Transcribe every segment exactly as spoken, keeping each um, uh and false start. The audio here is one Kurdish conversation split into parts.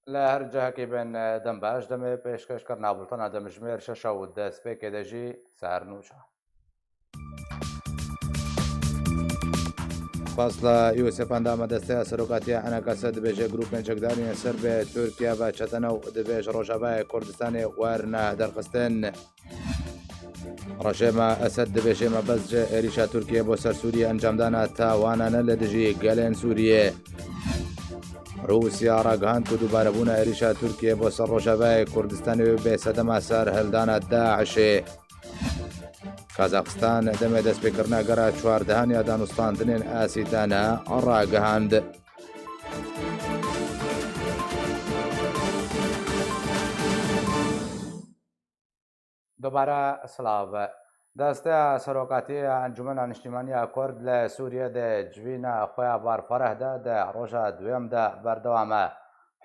Li her cihekî bin, e, dem baş, demê pêşkêşkirina bultena demjimêr şeş û destpêkê de jî sernûşa. Fasla Yûsif, endama desteya serokatiya E N K S dibêje grûpên çekdar yên ser bi Tirkiye ve çetene û dibêje Rojavayê Kurdistanê werne derxistin. Rejêma Esed dibêje mebest ji êrîşa Tirkiye bo ser Sûriyê encamdana tawanane li dijî gelên Sûriyê. Rûsya ragihand ku dubarebûna êrîşa Tirkiye bo ser Rojavayê Kurdistanê wê bê sedema serhildana DAIŞê. Kazaxistan demê destpêkirina gera çardehan ya danûstandinên Asîtana ragihand. Dubare silav. Desteya Serokatiyê ya Encûmena Niştimanî ya Kurd li Sûriyê di civîna xwe ya berfireh de di roja duyem de berdewam e.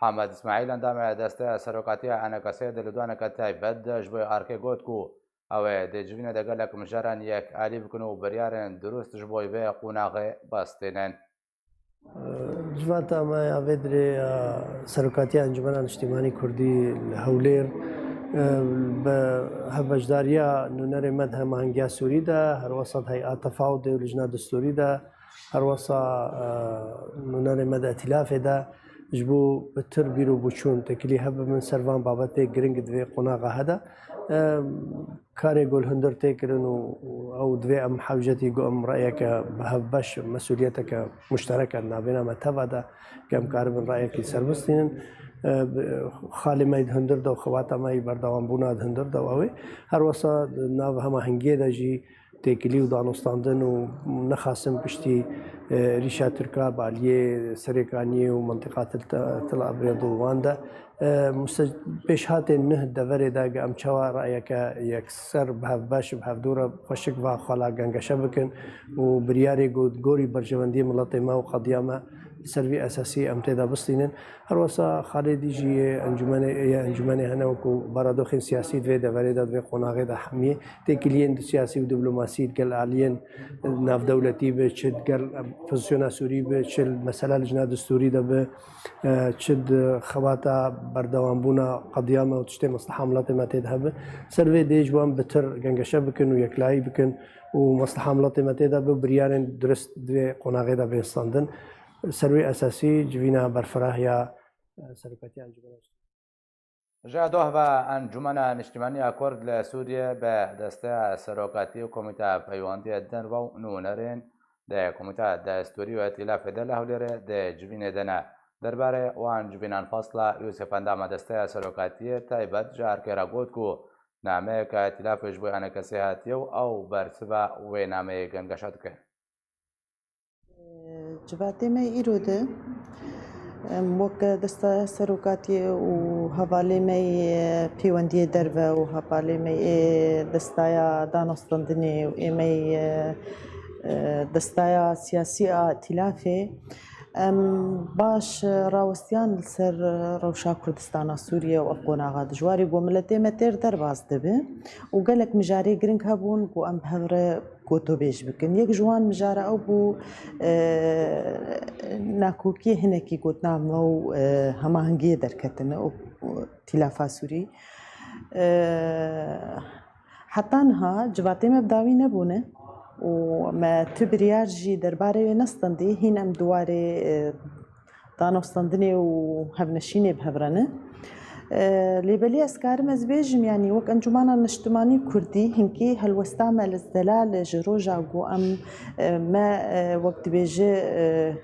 Mihemed Îsmaîl, endamê Desteya Serokatî ya E N K S'ê, di lêdaneke taybet de ji bo arkê got ku ew ê di civînê de gelek mijaran yek alî bikin û biryarên dirust ji bo vê qonaxê bistînin. Civata me ya vê dirê ya Serokatiya Encûmena Niştimanî Kurdî li Hewlêr, e, bi hevbeşdariya nûnerê me di Hemahengiya Sûrî de, herwesa di Hey'a Tefawudê û Lijna Distûrî de, herwesa, e, nûnerê me di Etîlafê de ji bo pitir bîr û boçûn têkilî hebibin ser van babetê giring di vê qonaxa he de. E, Karê ku li hundir tê kirin û, û ew divê em hewce tî ku em reyeke bi hevbeş, mesûliyeteke muştereke di navbêna me teva de, ku em karibin reyekî ser bistînin. E, bi, xalê me yî di hundir de û xewata me yî berdewambûna di hundir de û ew ê. Her wesa di nav hemahengiyê de jî têkilî û danûstandin û nexasim piştî, e, êrîşa Tirka bi aliyê Serêkaniyê û mentiqa Til, Til Abyad û wan de. E, muse-, pêşhatên nuh deverê de em çawa rayeke yekser bi hevbeş, bi hevdû re xweşik va xala gengeşe bikin û biryarê ku gorî berjewendiyê miletê me û qediya me li ser vî esasî em tê de bistînin. Her wesa xalê dî jî yê encûmenê, yê encûmenê hene wekû baradoxên siyasî di vê deverê de, di vê qonaxê de hemiyê têkiliyên di siyasî û diplomasî di gel aliyên navdewletî bi, çi di gel, em, pozisyona Sûrî bi, çi li mesela lijna distûrî de bi, e, çi di xebata berdewambûna qediya me û tiştê mesleha miletê me tê de hebe. Ser vê dê ji wan bitir gengeşe bikin û yeklayî bikin û mesleha miletê me tê de bi, biryarên dirust di vê qonaxê de bên standin. Ser wê esasî civîna berfireh ya, e, Serokatiya Encûmena Ji doh ve Encûmena Niştimanî ya Kurd li Sûriyê bi desteya Serokatî û Komîteya Peywendiyê Din re û nûnerên di Komîteya Destûrî û Etîlafê de li Hewlêrê di civînê de ne. Derbarê wan civînan Fasla Yûsif, endama Desteya Serokatiyê taybet ji arkê re got ku nameyeke Etîlafê ji bo E N K S'ê hatiye û ew bersiva wê nameyê gengeşe dike. Civatê me îro de, em, wek desteya serokatiyê û hevalê me yê pêwendiyê derve û hevalê me yê desteya danûstandinê û ê me yê, e, desteya siyasî a îtîlafê, em baş rawestiyan li ser rewşa Kurdistana Sûriye û ev qonaxa dijwarî ku miletê me têr derbas dibe û gelek mijarê giring hebûn ku em bi hev re gotobêj bikin. Yek ji wan mijara ew bû, e, nakokiyê hinekî gotina me û, e, hemahengiyê derketine û, û tîlafa Sûrî. E, heta niha civatê me bi dawî nebûne û me tu biryar jî derbarê wê nestendî. Hîn em di warê, e, danûstandinê û hevneşînê bi hev re ne. E, lê belê ez karim ez bêjim, yanî wek Encûmena Niştimanî Kurdî hinkî helwesta me li zelal e ji roja ku em, e, me, e, wek dibêje, e,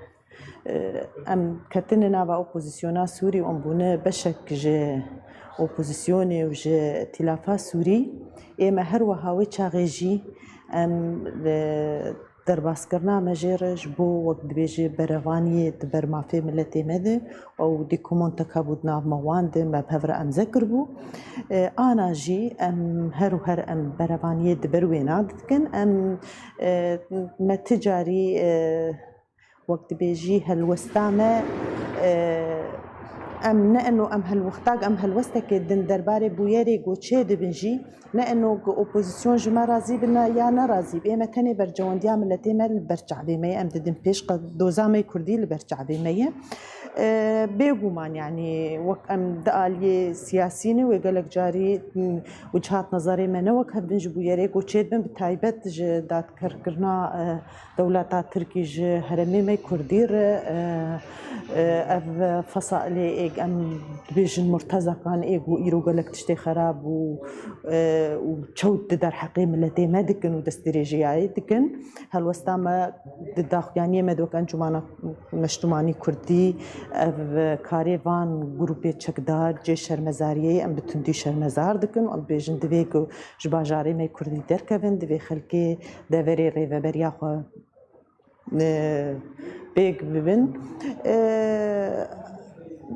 e, em ketine nava opozisyona Sûrî û em bûne beşek ji opozisyonê û ji îtîlafa Sûrî. Ê me her wiha wê çaxê jî em li Derbaskirina me jê re ji bo, wek dibêje, berevaniyê di ber mafê miletê me de û dîkomonteka bû di nav me wan de me bi hev re emze kiribû. E, ana jî em her û her em berevaniyê di ber wêna dikin. Em, e, me ti carî, e, wek dibêjî helwesta me, e, em ne eno em helwextak, em helwestekê din derbarê bûyerê ku çê dibin jî, ne eno ku opozîsyon ji me razî bin ya ne razî bin. Ê me tenê bercewendiya miletê me li ber çavê me ye. Em didin pêş, qe-, doza me kurdî li ber çavê me ye. E, bêguman, yanî wek em di aliyê siyasî ne, wê gelek carî, m, wichat nezarê me ne wek hev bin ji bûyerê ku çêdibin, bi taybet ji dadkarkirina, e, dewleta Tirkî ji herêmê me Kurdî re, e, e, ev fesalê êk em dibêjin murtezekan ê ku îro gelek tiştê xerab û, e, û çewt di derheqê miletê me dikin û destdirêjiyayê dikin. Helwesta me di daxuyaniyê me de wek Encûmana Neştimanî Kurdî, ev karê van grûpê çekdar cê şermezariyê em bi tundî şermezar dikin û em dibêjin divê ku ji bajarê me Kurdî derkevin, divê xelkê deverê rêveberiya xwe, e, pêk bibin. E,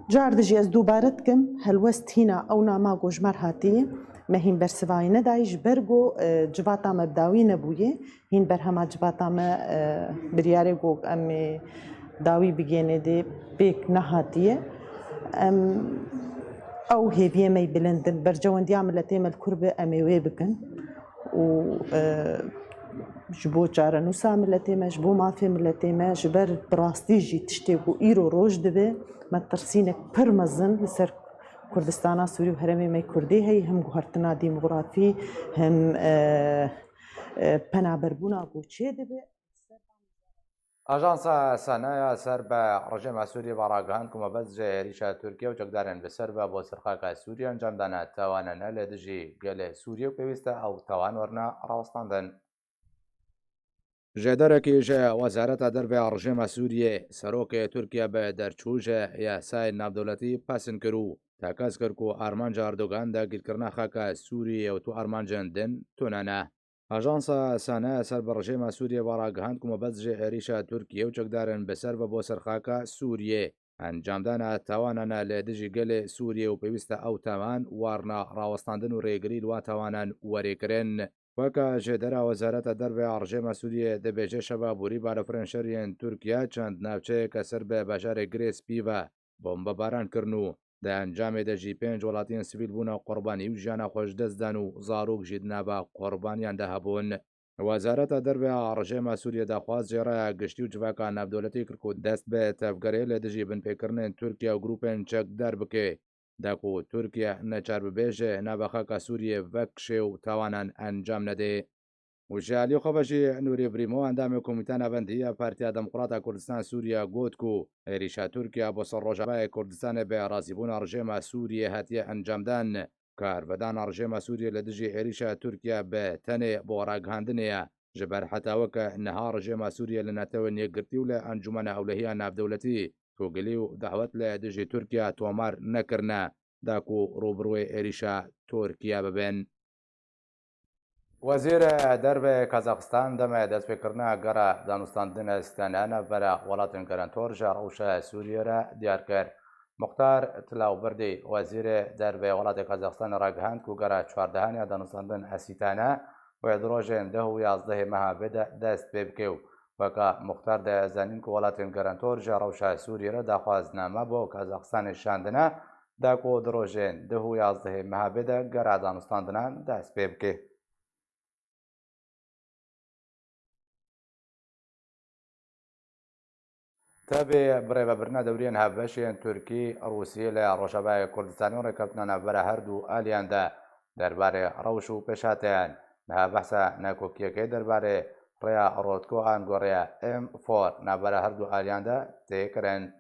car dijî ez dubare dikim, helwest hîna ew nama ku ji me re hatiye, me hîn bersivayî nedayî, ji ber ku, e, civata me bi dawî nebûye. Hîn berhema civata me, e, biryarê ku em ê dawî bigênê dê pêk nehatiye. Em, ew hêviyê me yî bilind in. Berjewendiya miletê me li kur be, em ê wê bikin. Û, e, ji bo çarenûsa miletê me, ji bo mafê miletê me, ji ber bi rastî jî tiştê ku îro roj dibe, me tirsînek pir mezin li ser Kurdistana Sûrî û herêmê me Kurdî heye, hem guhertina demografî, hem, e, e, penaberbûna ku çêdibe. Ajansa S N A ya ser bi rejêma Sûriyê ve ragihand ku mebest ji êrîşa Tirkiye û çekdarên bi ser ve bo ser xaka Sûriyê encam dane tawanene li dijî gelê Sûriyê û pêwîst e ew tawan werine rawestandin. Jêderekî ji Wezareta Derve ya Rejêma Sûriyê, serokê Tirkiye bi derçû ji yasayên navdewletî pesn kir û tekez kir ku armanca Erdogan dagîrkirina xaka Sûriyê û tu armancên din tune ne. Ajansa S N A ser bi rejêma Sûriyê ve ragihand ku mebest ji êrîşa Tirkiye û çekdarên bi ser ve bo ser xaka Sûriyê encamdana tawanana li dijî gelê Sûriyê û pêwîst e ew tawan warna rawestandin û rêgirî li wa tawanan werê kirin. Weke jêdera Wezareta Derve ya Rejêma Sûriyê dibêje, şeva borî balafirên şerî yên Tirkiye çend navçeyeke ser bi bajarê Girê Spî ve bombebaran kirin û di encamê de jî pênc welatiyên sivîl bûne qurbanî û jiyana xwe ji dest dan û zarok jî di nava qurbaniyan de hebûn. Wezareta Derve ya Rejêma Sûriyê daxwaz ji raya giştî û civaka navdewletî kir ku dest bi tevgerê li dijî binpêkirinên Tirkiye û grûpên çekdar bike, da ku Tirkiye neçar bibe ji nava xaka Sûriyê vekişê û tawanan encam nede. Û ji alî xwe ve jî Nûrî Brîmo, endamê Komîta Navendî ya Partiya Demokrata Kurdistan Sûriye, got ku êrîşa Tirkiye bo ser Rojavayê Kurdistanê bi razîbûna rejêma Sûriyê hatiye encamdan. Karvedana rejêma Sûriyê li dijî êrîşa Tirkiye bi tenê bo ragihandinê ye. Ji ber heta weke niha rejêma Sûriyê li Netewên Yekgirtî û li Encûmena Ewlehiya Navdewletî togilî û dawet li dijî Tirkiye tomar nekirine, da ku rûbirûyê êrîşa Tirkiye bibin. Wezîrê Derve Kazaxistan demê destpêkirina gera danûstandinê sîtene navbera welatên gerentor ji rewşa Sûriyê re diyar kir. Muxtar Tilawbirdî, wezîrê derve welatê Kazaxistanê ragihand ku gera çardehan ya danûstandin esîtane wê di rojên deh û yazdehê meha vê de dest pê bike û weke muxtar de zanîn ku welatên gerentor ji rewşa Sûriyê re daxwazname bo Kazaxistanê şandine, da ku di rojên deh û yazdehê meha vê de gera danûstandinan dest pê bike. Tevî bi rêvebirina dewriyên hevbeş yên Tirkî, Rûsî li Rojavayê Kurdistanê û rêkeftina navbera her du aliyan de derbarê rewş û pêşhateyan. Niha behsa nakokiyekê derbarê rêya Rotko ango rêya M four navbera her du aliyan de tê kirin.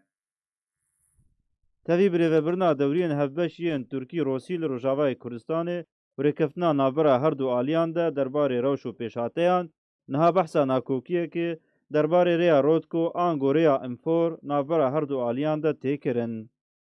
Tevî bi rêvebirina dewriyên hevbeş yên Tirkî, Rûsî li Rojavayê Kurdistanê û rêkeftina navbera her du aliyan de derbarê rewş û pêşhateyan, niha behsa nakokiyekê derbarê rêya Rotko ango rêya M four navbera her du aliyan de tê kirin.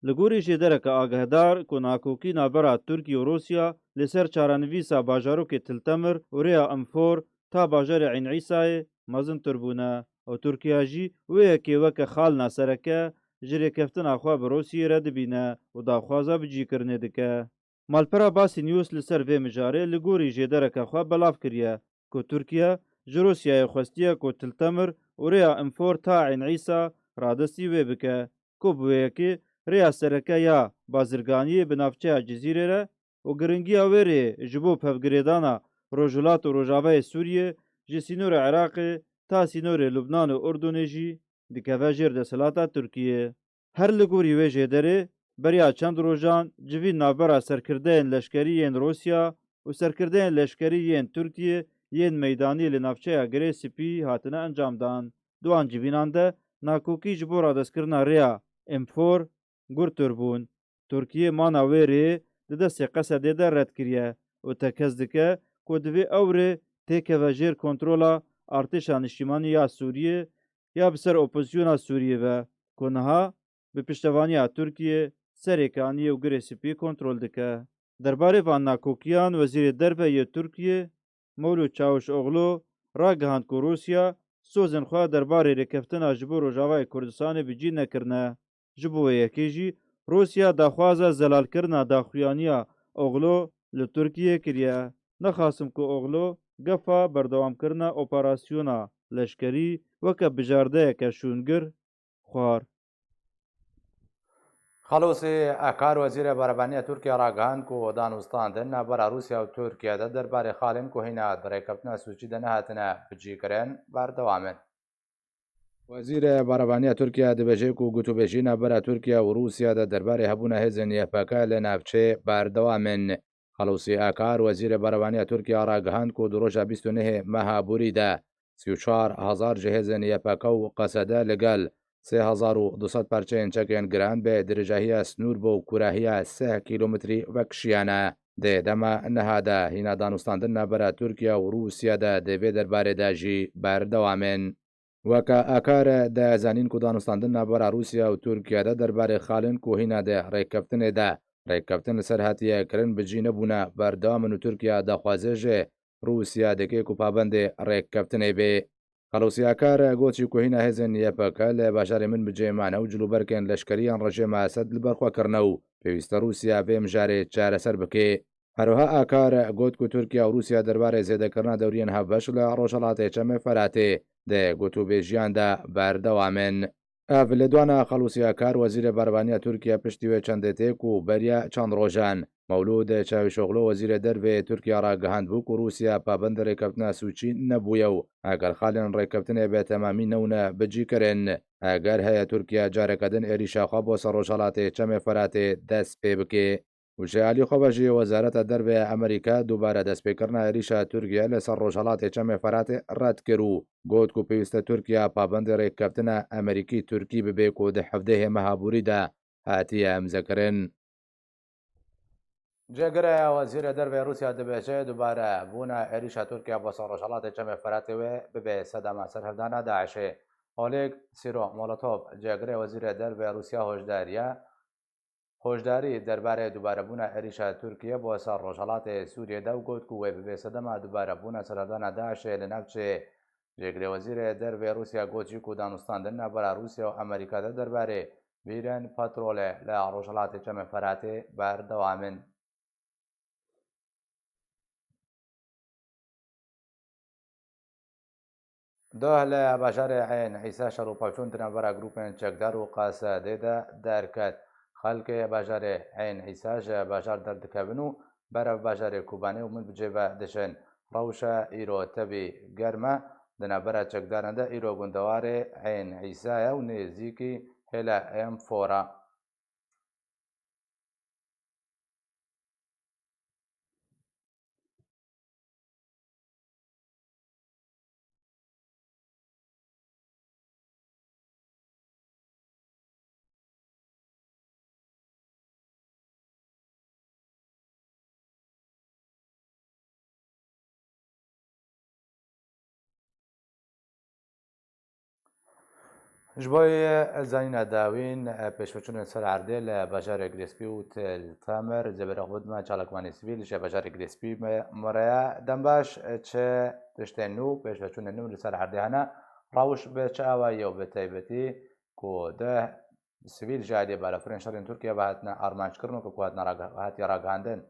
Li gorî jêdereke agehdar ku nakokî navbera Tirkî û Rûsya li ser çarenivîsa bajarokê Til Temir û rêya M four ta bajarê Eyn Îsayê mezintir bûne û Tirkiye jî wê yekê weke xalina sereke ji rêkeftina xwe bi Rûsiyê re dibîne û daxwaza bicîkirinê dike. Malpera Basî News li ser vê mijarê li gorî jêdereke xwe belav kiriye ku Tirkiye ji Rûsyayê xwestiye ku Til Temir û rêya M four ta Eyn Îsa radestî wê bike, ku bi wê yekê rêya sereke ya bazirganiyê bi navçeya Cizîrê re û giringiya wê rêyê ji bo pevgirêdana Rojhilat û Rojavayê Sûriyê ji sînorê Iraqê ta sînorê Lubnan û Urdunê jî dikeve jêr desthilata Tirkiyê. Her li gorî wê jêderê, beriya çend rojan civîn navbera serkirdeyên leşkerî yên Rûsya û serkirdeyên leşkerî yên Tirkiyê yên meydanî li navçeya Girê Spî hatine encamdan. Di wan civînan de nakokî ji bo radestkirina rêya M four gurtir bûn. Tirkiye mana wê rêyê di destê Qesedê de red kiriye û tekez dike ku divê ew rê têkeve jêr kontrola artêşa niştîmanî ya Sûriyê ya bi ser opozisyona Sûriyê ve ku niha bi piştevaniya Tirkiyê Serêkaniyê û Girê Spî kontrol dike. Derbarê van nakokiyan Wezîrê Derve yê Tirkiyê Mewlût Çawuşoglu ragihand ku Rûsya sozên xwe derbarê rêkeftina ji bo Rojavayê Kurdistanê bi cî nekirine. Ji bo wê yekê jî Rûsya daxwaza zelalkirina daxuyaniya Oglu li Tirkiyê kiriye. Nexasim ku Oglu gefa berdewamkirina operasyona leşkerî weke bijardeyeke şûngir xwar. Xalosî Akar, Wezîrê Berevanî ya Tirkiye ragihand ku danûstandin navbera Rûsya û Tirkiye de derbarê xalên ku hîna di rêkeftina Sûçî de nehatine bicîkirin, berdewam in. Wezîrê Berevanî ya Tirkiye dibêje ku gotûbêjî navbera Tirkiye û Rûsya de derbarê hebûna hêzên Y P G li navçeyê berdewam in. Xalosî Akar, Wezîrê Berevanî ya Tirkiye ragihand ku di roja bîst û nehê meha borî de sî û çar hezar ji hêzên Y P G û Qesede li gel sê hezar û du sed parçeyên çekên giran bi dirêjahiya snûr bo kûrahiya sih kîlometrî vekişiyane. Di dema niha de hîna danûstandin navbera Tirkiye û Rûsya de di vê derbarê de jî berdewam in. Weke Akar de zanîn ku danûstandin navbera Rûsya û Tirkiye de derbarê xalên ku hîna di rêkeftinê de rêkeftin li ser hatiye kirin bi cî nebûne berdewam in û Tirkiye daxwaze ji Rûsya dike ku pabendê rêkeftinê bê. Xelosî Akar got jî ku hîna hêzên Y P G li bajarê Minbicê mane û cilûbergên leşkerî yên rejîma Esed li ber xwe kirine û pêwîst e Rûsya vê mijarê çareser bike. Herwiha Akar got ku Tirkiye û Rûsya derbarê zêdekirina dewriyên hevbeş li Rojhelatê Çemê Feratê di gotûbêjiyan de berdewam in. Ev li dwana Xelosî Akar, Wezîrê Berevanî ya Tirkiye, piştî wê çendê tê ku beriya çend rojan Mewlûd Çavîşoglu, Wezîrê Derve yê Tirkiye, ragihandbû ku Rûsya pabendê rêkeftina Sûçî nebûye û eger xalên rêkeftinê bi temamî newne bicîkirin, eger heye Tirkiye careke din êrîşa xwe bo ser Rojhelatê Çemê Feratê dest pê bike. Û ji alî xwe ve jî Wezareta Derve ya Amerîka dubare destpêkirina êrîşa Tirkiye li ser Rojhelatê Çemê Feratê red kir û got ku pêwîst e Tirkiye pabendê rêkeftina Amerîkî-Tirkî bibe ku di hevdehê meha borî de hatiye îmzekirin. Cêgirê Wezîrê Derve Rûsya dibêje dubare bûna êrîşa Tirkiye bo ser Rojhelatê Çemê Feratê wê bibe sedema serhildana DAIŞê. Oleg Siromolotov, cêgirê Wezîrê Derve Rûsya hoşdariye, hoşdarî derbarê dubarebûna êrîşa Tirkiye bo ser Rojhelatê Sûriyê de û got ku wê bibe sedema dubarebûna serhildana DAIŞê li navçeyê. Cêgirê Wezîrê Derve Rûsya got jî ku danûstandin navbera Rûsya û Amerîka de derbarê bîrên petrolê li Rojhelatê Çemê Feratê berdewam in. Doh li bajarê Eyn Îsa şer û pevçûn di navbera grûpên çekdar û Qesedê de derket. Xelkê bajarê Eyn Îsa ji bajar derdikevin û berev bajarê Kobanê û Minbicê ve diçin. Rewşa îro tevî germ e. Di navbera çekdaran de îro gundewarê Eyn Îsa ye û nêzîkî hêla M four e. Ji bo zanîna dawîn, pêşveçûnên ser erdê li bajarê Girêspî û Til Temir, zêberê xwe bidime çalakvanê sivîl ji bajarê Girêspî me, me re ye. Dem baş, çi tiştên nû, pêşveçûnên nû li ser erdê hene? Rewş bi çi awayî ye û bi taybetî ku deh sivîl ji aliyê balafirên şerên Tirkiye ve hatine armanc kirin û ku hatine rage-, hatiye ragihandin?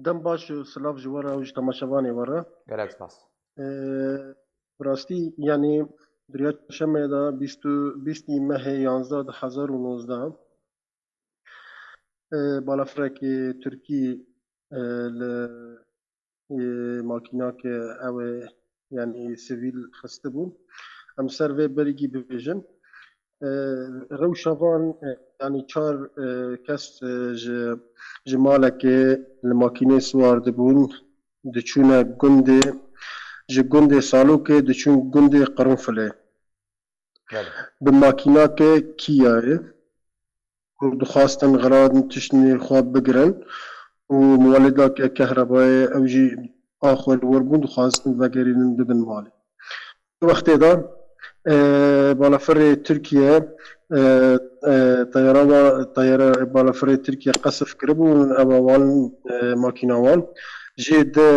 Dem baş û silav ji we re û ji temaşevanê we re. Gelek spas. Ee, bi rastî, yanî, di riya çarşemê de bîst û, bîstî mehê yanzdeh du hezar û nozdeh, ee, balafirekî Tirkî, ee, li, ee, makînake ew ê yanî sivîl xistibûn. Em ser vê berî bibêjin. E, rewşa van, e, yanî çar, e, kes, e, ji, ji malekê li makînê siwar dibûn, diçûne gundê, ji gundê Salokê diçûn gundê Qirunfilê. Belê. Bi makînake Kiayê ku dixwastin xeradin tiştên xwe bigirin û muwelidake kehrebayê ew jî a xwe li wir bûn, dixwastin vegerînin bibin malê. Di wextê de, e, balafirê Tirkiye, e, e, teyara wa-, teyara balafirê Tirkiye qesf kiribû û ewa wan, e, makîna wan jê di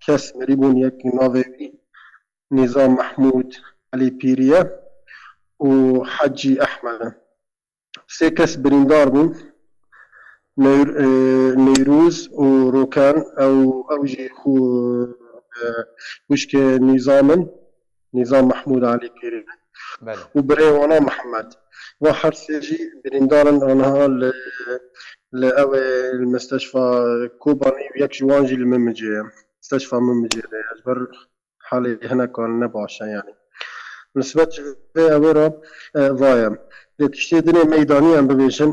kes mirî bûn, yek navê wî Nîzam Mehmûd Elî Pîriye û Hecî Ehmed e. Sê kes birîndar bûn. Neyr-, e, Neyrûz û Roken, ew, ew jî xwe, e, xwişkê Nîzam in, Nîzam Mehmûd Elî Pîriye Belê. û birê wana Mihemed. Va her sê jî birîndar in, aniha li, li ew ê, li misteşfa Kobanî û yek ji wan jî li Mimicê ye. Misteşfa Mimicê de ye. Ji ber halê hinekan ne baş e, yanî. Nisbet ji vê ew ê re, e, va ye. Lê tiştê dinê meydanî em bibêjin.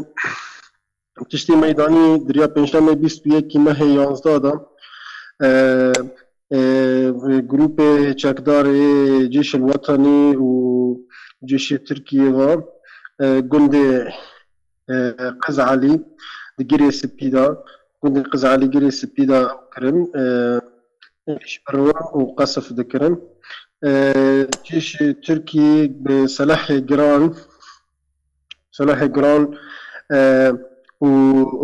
Tiştê meydanî di riya pêncşemê bîst û yekî mehê yanzdeh de, e, e, grûpê çekdarê Cêşil Wetanî û Cêşê Tirkiyê ve, e, gundê, e, Qez Elî di Girê Spî de, gundê Qez Elî Girê Spî de ew kirin, e, ji ber wan û qesf dikirin. E, cêşê Tirkî bi selehê giran, selehê giran, e, û,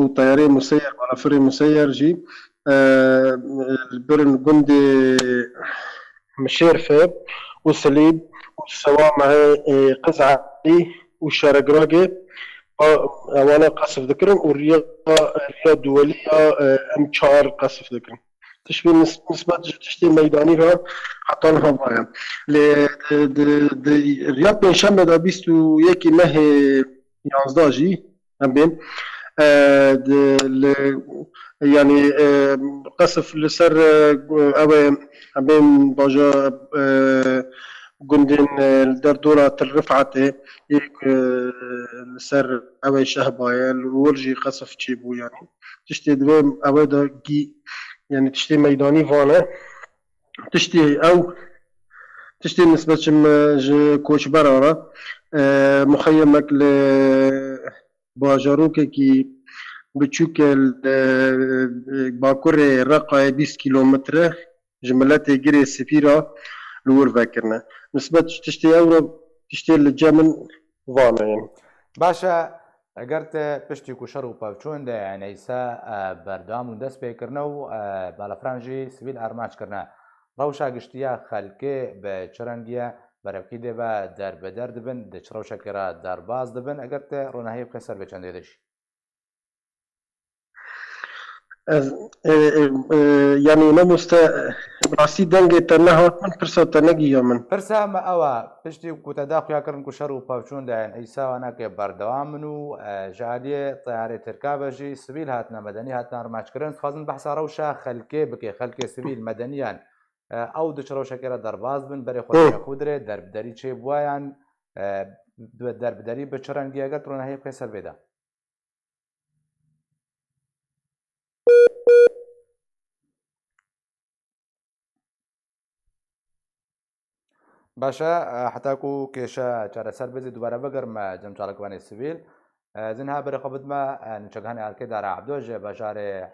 û teyarê Museyyer, balafirê Museyyer jî, e, li birin gundê Mişêrfe û Silîb û Sewamehê, e, Qez Elî û Şeregragê, a, ewana qesf dikirin û riya, riya duwelî ya, e, M çar qesf dikirin. Tiştê nis-, nisbet ji tiştê meydanî re heta niha va ye. Lê di, di, di riya pêncşemê de bîst û yekî mehê yanzdeh jî em bên, e, di, li, yanî, e, qesf li ser, e, ew ê, em bên baja, e, gundên, e, li derdora Til Rifetê yê ku, e, li ser ew ê şehba ye, li wir jî qesf çêbû yanî. Tiştê divê ew ê de gî, yanî tiştê meydanî vane. Tiştê ew, tiştê nisbet ji me, ji koçbera re, e, muxeyemek li bajarokekî biçûk e, li, e, bakurê Reqayê bîst kîlometre ji miletê Girê Spî re li wir vekirine. Nisbet ji tiştê ew re tiştê li cem min vane yin. Baş e, eger te piştî ku şer û pevçûn de, yanî îsa, e, berdewam û dest pê kirine û, e, balafirên jî sivîl armanc kirine. Rewşa giştî ya xelkê bi çi rengî ye? Berevkî dê ve derbider dibin, di çi rewşekê re derbas dibin? Eger te ronahiyê bike ser vê çendê de jî. Ez, e, e, e, yanî mamoste, e, bi rastî dengê te nehat min, pirsa te negiya min. Pirsa me ew e, piştî ku te daxuya kirin ku şer û pevçûn de yên îsa wanakê berdewam in û, e, ji aliyê teyarê Tirka ve jî sivîl hatine, medenî hatine armanc kirin. Dixwazin behsa rewşa xelkê bike, xelkê sivîl, medeniyan. E, ew di çi rewşekê re derbas bin, berê xwe Hı. têne xwe dirê, derbderî çêbûye yan, e, bi derbderî bi çi rengî, eger tu ronahiyê bike ser vê de. Baş e, e, heta ku kêşe çareser be, zî dubare bigerime cem çalakvanê sivîl. E, zî niha berê xwe bidime, e, nûçegihanê Alkê Dara Ebdo ji bajarê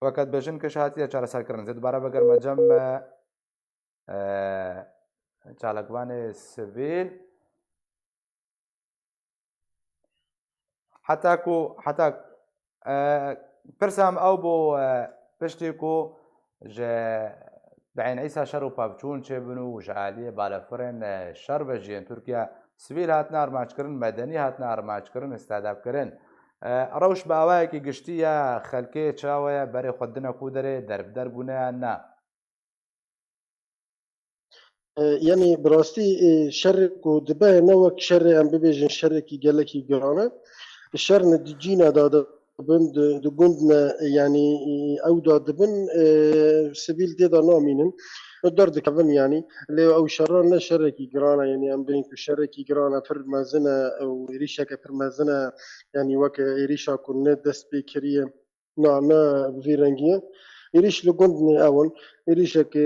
Weke dibêjin kêşe hatiye çareserkirin. Zê dubare bigerime cem, e, çalakvanê sivîl. Heta ku, heta, e, pirsa min ew bû, e, piştî ku ji Beyn Îsa şer û pevçûn çêbin û ji aliyê balafirên, e, şer ve jî yên Tirkiye sivîl hatine armanc kirin, medenî hatine armanc kirin, îstihedaf kirin. E, rewş bi awayekî giştî ye, xelkê çawa ye, berê xwe dine ku derê, derbider bûne yan na? E, yanî bi rastî, e, şerê ku dibe ne wek şerê, em bibêjin, şerekî gelekî giran e. Şer ne di cîna de dibin, di, di gund ne, yanî, e, ew de dibin, e, sivîl tê de namînin. derdikevin, yanî. Lê ew şerra ne şerekî giran e, yanî em bêjin ku şerekî giran e, pir mezin e, ew êrîşeke pir mezin e, yanî weke êrîşa ku ne dest pê kiriye. Na, ne bi vî rengî ye. Êrîş li gund nê ew in. Êrîşeke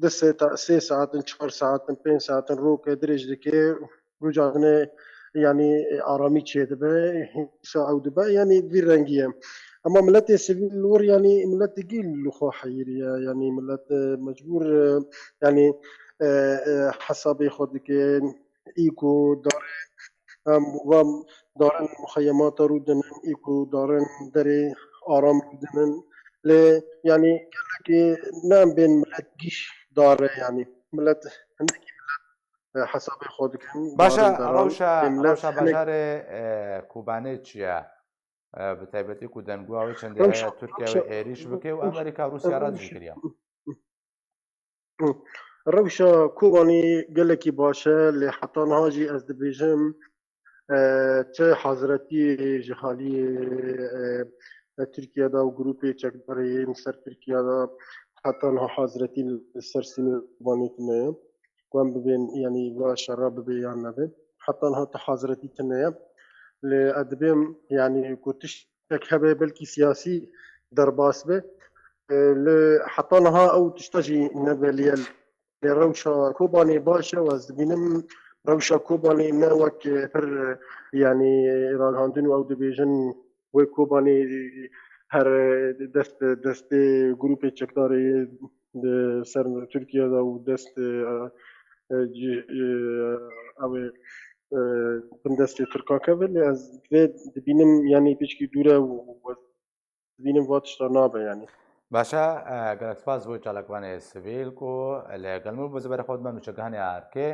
di sê ta-, sê saetin, çar saetin, pênc saetin roke dirêj dike, roja dinê, yanî, aramî çêdibe, hêsa ew dibe, yanî vî rengî ye. Ema miletê sivîl li wir, yanî milet digî li xwe heyirî ye, yanî milet, e, mecbûr, e, yanî, e, e, hesabê xwe dike, î ku darê, em, van darên muxeyemata rû dinin, î ku darên derê aram rû dinin. Lê, yanî, gelekî ne em bên milet gîş dare, yanî milet, hindekî milet, e, hesabê xwe dikin. Baş e, darên dare, rewşa, ê milet rewşa hinek bajarê, e, Kobanê çi ye? E, bi taybetî ku dengûa wê çendê Rewşa, heye, Tirkiye rewşa, wê êrîş bike û rewşa, Amerîka Rûsya re rewşa, dijî kiriye. Rewşa Kobanê gelekî baş e, lê heta niha jî ez dibêjim, e, çi hazretî ji halî, e, e, Tirkiye de û grûpê çekdarê yên ser Tirkiye de heta niha hazretî li ser sînorê Kobanê tune ye. Ku em bibên, yanî va şera bibe yan nebe. Heta niha tu hazretî tune ye. Lê ez dibêm, yanî ku tiştek hebe belkî siyasî derbas be. E, lê heta niha ew tişta jî nebelî ye. Lê rewşa Kobanê baş e û ez dibînim rewşa Kobanê ne wek, e, pir, e, yanî ragihandin û ew dibêjin wê Kobanê, e, her, e, dest, destê grûpê çekdarê di ser Tirkiye de û dest, e, e, ci-, e, ew ê, e, bindestê Tirkan keve, lê ez vê dibînim, yanî pişkî dûr e û ez dibînim va tişta nabe, yanî. Baş e, e, gelek spas bo çalakvanê sivîl ku li gel min bû, ziberê xwe dibe nûçegihanê Arkê,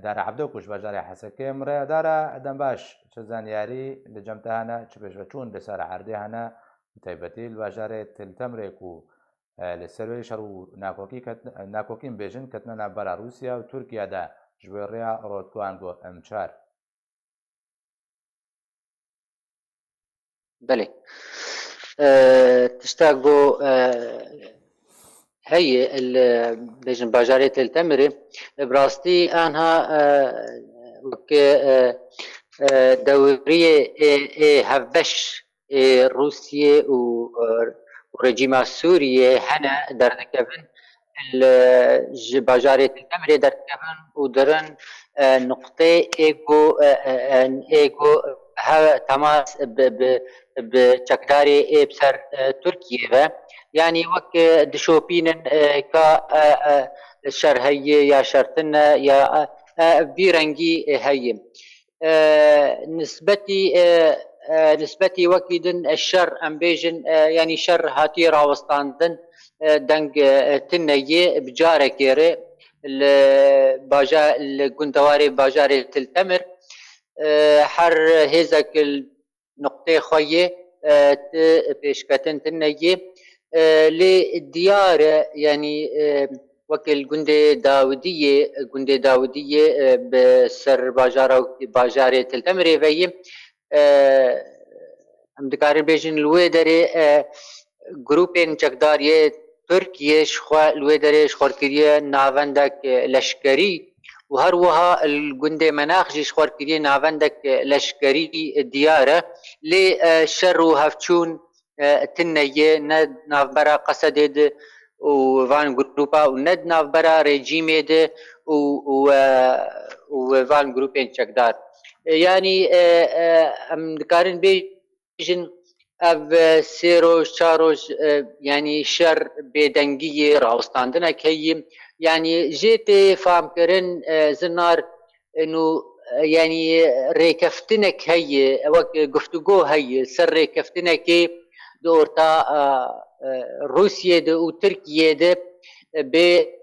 Dara Ebdo ku ji bajarê Hesekê min re. Dara, dem baş, çi zanyarî li cem te hene, çi pêşveçûn li ser erdê hene, bi taybetî li bajarê Til Temrê ku, e, li ser wê şer û nakokî ket-, nakokî bêjin ketine navbera Rûsya û Tirkiye de ji bo rêya rotguan go M çar. Belê. E, tişta ku, e, heye, li, bêjin bajarê Til Temirê, bi rastî anha, e, weke, e, e, dewriyê ê, ê hevbeş ê Rûsiyê û, e, û rejîma Sûriyê hene derdikevin, li, ji bajarê Til Temirê derdikevin û dirin, e, nuqtê ê ku, e, e, e, ê ku he temas bi, bi, bi çekdarê ê bi ser, e, Tirkiyê ve. Yanî wek, e, dişopînin, e, ka, e, e, şer heye ya şer tune ya, e, e, vî rengî, e, heye. E, nisbetî, e, e, nisbetî wekî din, e, şer, em bêjin, e, yanî şer hatiye rawestandin, e, deng, e, tune yê bi carekê re li baja-, li gundewarê bajarê Til Temir, e, her hêzek li nuqtê xwe yê, e, ti pêşketin tune yê, e, lê diyar e, yanî, e, weke li gundê Dawidiyê, gundê Dawidiyê, e, bi ser bajara, bajarê Til Temirê ve yê, e, em dikarin bêjin li wê derê, e, grûpên çekdar yê Tirkiyê ji xwe li wê derê ji xwe kiriye navendek, e, leşkerî û her wiha li gundê Menax jî ji xwe kiriye navendek, e, leşkerî, e, diyar e. Lê, e, şer û hevçûn, e, tune ye, ne navbera Qesedê de û van grûpa û ne di navbera rejîmê de û, û, e, û van grûpên çekdar. E, yanî, e, e, em dikarin bê-, bêjin, ev, e, sê roj, çar roj, e, yanî şer bêdengiyê rawistandinek heye. Yanî jê tê famkirin, e, zinar, e, nû, e, yanî rêkeftinek heye, wek guftûgo heye, ser rêkeftinekê di orta, e, e, Rûsiyê de û Tirkiyê de, e, bê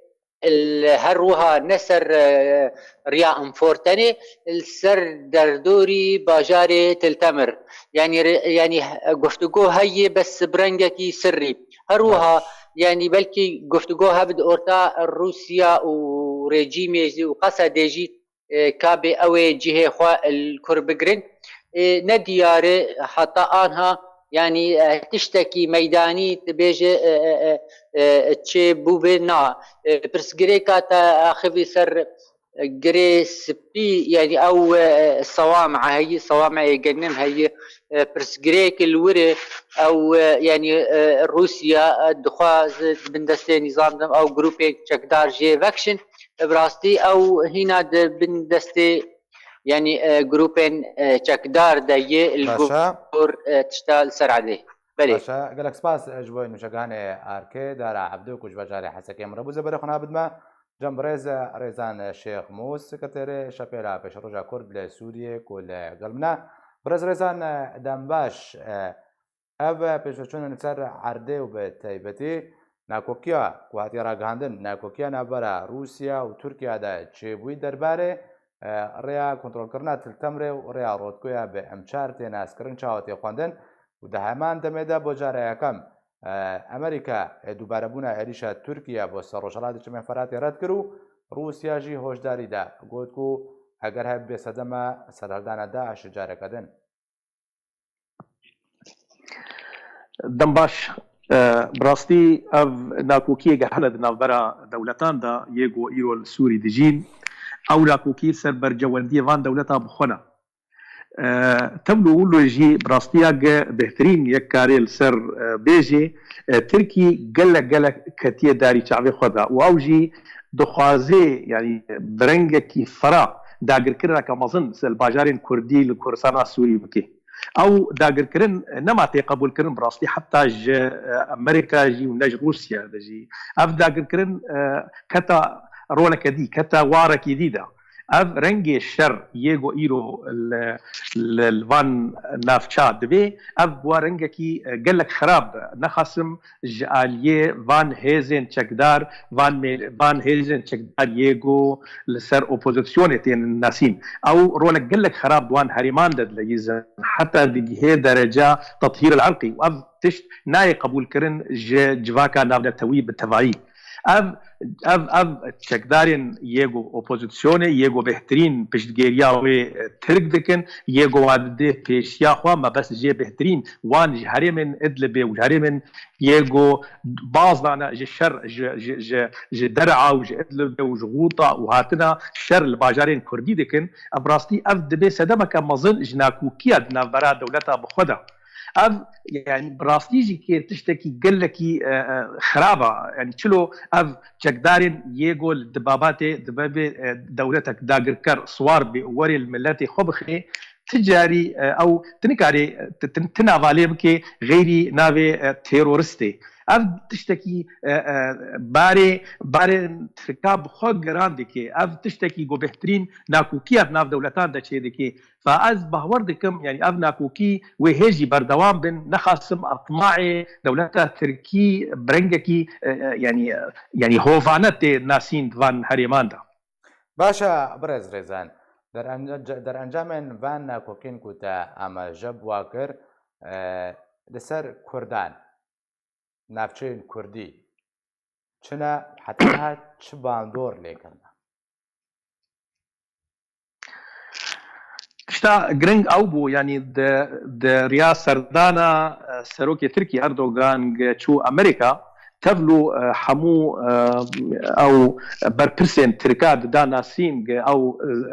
li her wiha ne ser, e, riya Înfortenê, li ser derdorî bajarê Til Temir. Yanî re-, yanî, e, guftûgo heye, bes bi rengekî sirrî. Her wiha, yanî belkî guftûgo hebe di orta Rûsya û rejîmê jî û Qesedê jî, e, ka bê ew ê cihê xwe li kur bigirin. E, ne diyar e heta anha Yanî, e, tiştekî meydanî dibêje, e, e, e, e, çê bûbe na. E, pirsgirêka te axivî ser, e, girê spî, yanî ew, e, sewama heyî, sewama ê genim heyî, e, pirsgirêk li wir e, ew, e, yanî, e, Rûsya, e, dixwaz di bin destê nîzam de ew grûpên çekdar jê vekişin. E, bi rastî ew hîna di bin destê, yanî, e, grûpên, e, çekdar de yê li Baş e. gor, e, tişta li ser erdê. Belê. Baş e, gelek spas, e, ji bo nûçeganê Arkê, Dara Evdû ku ji bajarê Hesekê min re bû, zêberê xwe nabidme. Cem birêz, e, Rêzan, e, Şêx Mûs, sekreterê Şepêla Pêşeroja Kurd li Sûriyê ku li gel min e. Birêz Rêzan, e, dem baş, e, ev, e, pêşveçûn li ser erdê û bi taybetî nakokiya ku hatiye ragihandin, nakokiya navbera Rûsya û Tirkiye de çêbûyî derbarê, e, rêya kontrolkirina Til Temrê û rêya Rotkoya bi M çar tê naskirin çawa tê xwendin û di heman demê de bo cara yekem, e, Amerîka, e, dubarebûna êrîşa Tirkiye bo ser Rojhilatê Çemên Feratê red kir û Rûsya jî hoşdarî da. Got ku eger hebe sedema serhildana DAIŞ careke din. Dem baş. E, bi rastî ev nakokiyeke hene di navbera dewletan de yê ku îro li Sûrî dijîn. Ew nakokî ser bercewendiyê van dewleta bi xwe ne. E, tevlo wilo jî bi rastiya ge bêhtirîn yek karê li ser, e, bêjê, e, Tirkî gelek gelek ketiye darî çavê xwe de û ew jî dixwaze, yanî bi rengekî fira dagirkirineke mezin li bajarên Kurdî li Kurdistana Sûrî bike. Ew dagirkirin nema tê qebûlkirin bi rastî heta ji, e, Amerîka jî û ne ji Rûsya de jî. Ev dagirkirin, e, keta roleke dî, keta warekî dî de. Ev rengê şer yê ku îro li, li, li van navça dibe, ev bû rengekî, e, gelek xirab, nexasim ji aliyê van hêzên çekdar, van mê-, van hêzên çekdar yê ku li ser opozisyonê tên nasîn. Ew rolek gelek xirab di wan herêman de dileyîzin. Heta digihê dereca tethîr el-irqî û ev tişt nayê qebûlkirin ji civaka navnetewî bi tevayî. Ev, ev, ev çekdarên yê ku opozisyonê, yê ku bêhtirîn piştgêriya wê, e, Tirk dikin, yê ku wa didê pêşiya xwe, mebest jê bêhtirîn wan ji herêmên Idlibê û ji herêmên yê ku baz dane ji şer, ji, ji, ji, ji Der'a û ji Idlibê û ji Xûta û hatina şer li bajarên Kurdî dikin. Ev rastî ev dibe sedemeke mezin ji nakokiya di navbera dewleta bi xwe de. Ev, yani, bi rastî jî kê tiştekî gelekî, e, e, xirab e. Yani, çilo ev çekdarên yê ku di babatê dibe bê, e, dewletek dagirker siwar bê û werê li miletê xwe bixê, ti carî, e, ew ti nikarê, e, ti, ti, ti navalê bike xeyrî navê, e, teroristê. Ev tiştekî, e, e, barê, barê Tirka bi xwe giran dike. Ev tiştekî ku bêhtirîn nakokiya di nav dewletan de çê dike. Fa ez bawer dikim, yani ev nakokî wê hê jî berdewam bin, nexasim etmaê dewleta Tirkî bi rengekî, e, e, yani, e, yani hovane tê nasîn di van herêman de. Baş e, birêz Rêzan. Derenca-, derencamên van nakokên ku te amaje bi wa kir, e, li ser Kurdan, navçeyên Kurdî, çi ne, heta niha çi bandor lê kirine? Tişta giring ew bû, yanî di, di riya serdana, e, serokê Tirkî Erdogan ge çû Amerîka, tevlo, e, hemû, e, ew berpirsên Tirka dida nasîn ge ew,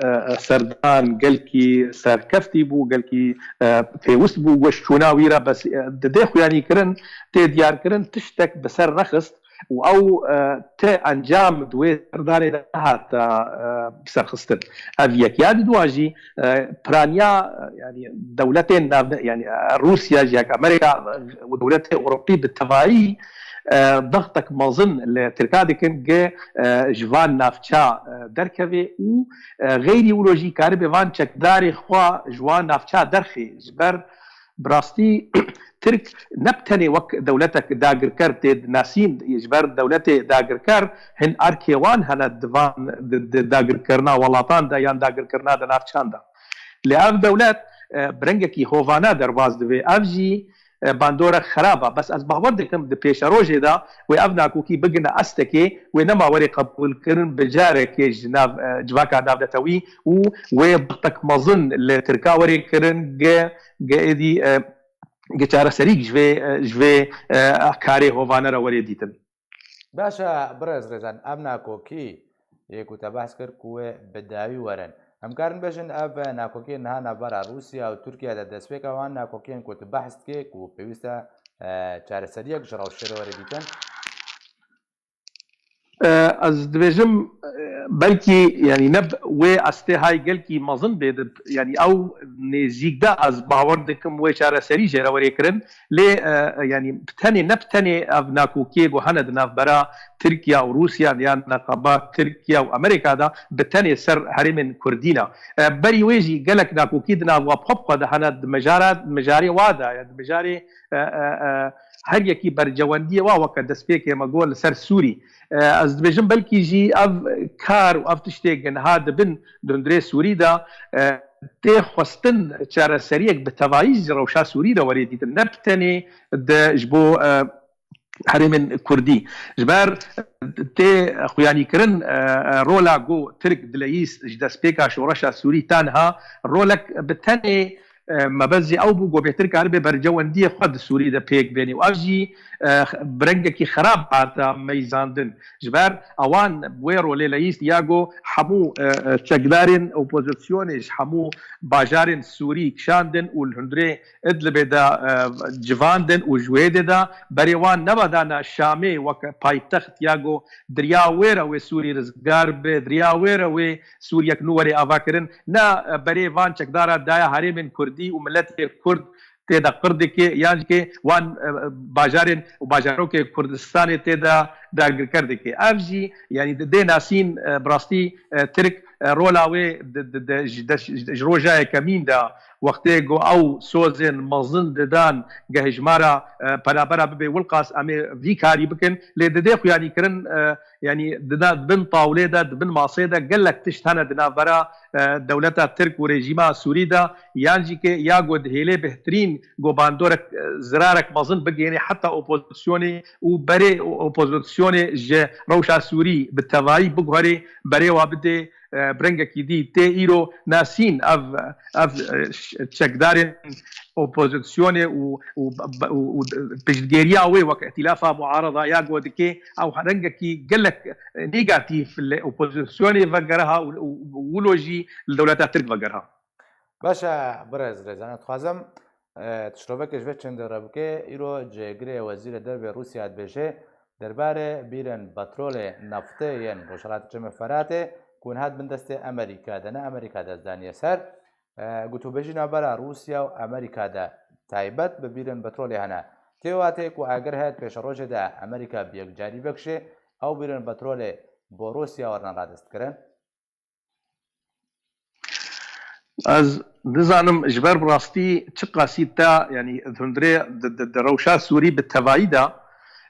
e, e, serdan gelkî serkeftî bû, gelkî, e, pêwist bû, weş çûna wî re bes, e, didê xuyanî kirin, tê diyar kirin, tiştek bi ser nexist. Û ew, e, ti encam di wê serdanê de nehate, e, serxistin. Ev yekiya, di dua jî, e, piraniya, e, yani dewletên navne-, yani, e, Rûsya jî yek Amerîka, e, û dewletê Ewropî bi tevayî, e, dextek mezin li Tirka dikin ge, e, ji van navça, e, derkeve û, e, xeyrî wilo jî karibe van çekdarê xwe ji wan navça derxê. Ji ber bi rastî Tirk ne bi tenê wek dewletek dagirker tê nasîn, ji ber dewletê dagirker hin erkê wan hene di van, di, di dagirkirina welatan de yan dagirkirina di navçan de. Lê ev dewlet, e, bi rengekî hovane derbas dibe. Ev jî, e, bandorek xerab e. Bes ez bawer dikim di pêşerojê de wê ev nakokî bigine estekê, wê nema were qebûlkirin bi carekê ji nav, e, civaka navnetewî û wê dextek mezin li Tirka were kirin ge, ge êdî, e, gi çareserîk ji vê, ji vê, e, karê hovane re werê dîtin. Baş e, birêz Rêzan, ev nakokî yê ku te behs kir ku wê bi dawî werin. Em karin bêjin ev nakokiyên niha navbera Rûsya û Tirkiye de destpêka wan nakokiyên ku tu behs dikê ku pêwîst e, e, çareseriyek ji rewşê re were dîtin? E, ez dibêjim, e, belkî, yanî ne b-, wê astê hay gelkî mezin bê de, yanî ew nêzîk de ez bawer dikim wê çareserî jê re were kirin. Lê, e, yanî bi tenê, ne bi tenê ev nakokiyê ku hene di navbera Tirkiye û Rûsya yan neqeba Tirkiye û Amerîka de bi tenê ser herêmên Kurdî ne. E, berî wê jî gelek nakokî di nav wa bi xwe bi xwe de hene di mijara, mijarê wa de, ya di mijarê, e, e, e, her yekî bercewendiyê wa weke destpêkê me got li ser Sûrî. E, ez dibêjim belkî jî ev kar û ev tiştê ku niha dibin di hundirê Sûrî de, e, tê xwestin çareseriyek bi tevayî ji rewşa Sûrî re were dîtin. Ne bi tenê de ji bo, e, herêmên Kurdî. Ji ber tê xuyanîkirin, e, e, rola ku Tirk dileyîst ji destpêka şoreşa Sûrî ta niha rolek bi tenê, e, mebez jî ew bû ku bêtir karibe bercewendiyê xwe di Sûrî de pêk bênî û ev jî, e, bi rengekî xerab hate meyzandin. Ji ber ewan wê rolê leyîst ya ku hemû, e, e, çekdarên opozisyonê ji hemû bajarên Sûrî kişandin û li hundirê Idlibê de, e, civandin û ji wê dê de berê wan nebadana Şamê weke paytext ya ku di riya wê re wê Sûrî rizgar be, di riya wê re wê Sûriyek nû were avakirin. Ne, e, berê van çekdara daya herêmên Kurdî û miletê Kurd tê de qir dike, yan jî ke wan, e, bajarên û bajarokê Kurdistanê tê de dagirker dike. Ev jî, yanî di-, dê nasîn, e, bi rastî, e, Tirk, e, rola wê di, di, di, ji, de, ji, ji roja yekemîn de wextê ku ew sozên mezin didan ge hejmara, e, penabera bibe wilqas em ê vî karî bikin. Lê di dê xuyanîkirin, e, yanî di da-, di bin tawlê de, di bin masê de gelek tişt hene di navbera, e, dewleta Tirk û rejîma Sûrî de, yan jî ke ya ku dihêlê bêhtirîn ku bandorek, e, zirarek mezin bigihênê heta opozisyonê û berê o-, opozisyonê ji rewşa Sûrî bi tevayî biguherê, berê wa bidê, e, bi rengekî dî tê îro nasîn ev, ev, e, ş-, çekdarên opozisyonê û, û, û, û piştgêriya wê wek îtîlafa muarada ya ku dikê ew rengekî gelek, e, negatîf li opozisyonê vegere ha û, û, û wilo jî li dewleta Tirk vegere ha. Baş e, birêz Rêzan, ez dixwazim, e, tiştovekê ji vê çendê re bike. Îro cêgirê Wezîrê Dervê Rûsya dibêje, derbarê bîrên petrolê, naftê yên Rojhilatê Çemê Feratê ku niha di bin destê Amerîka de ne, Amerîka dest daniye ser, e, gotûbêjî navbera Rûsya û Amerîka de taybet bi bîrên petrolê hene. Tê watê ku eger heye di pêşerojê de Amerîka bi yekcarî vekişê, ew bîrên petrolê bo Rûsya werine radestkirin? Ez nizanim ji ber bi rastî çiqasî te, yanî di hundirê di, di, di rewşa Sûrî bi tevayî de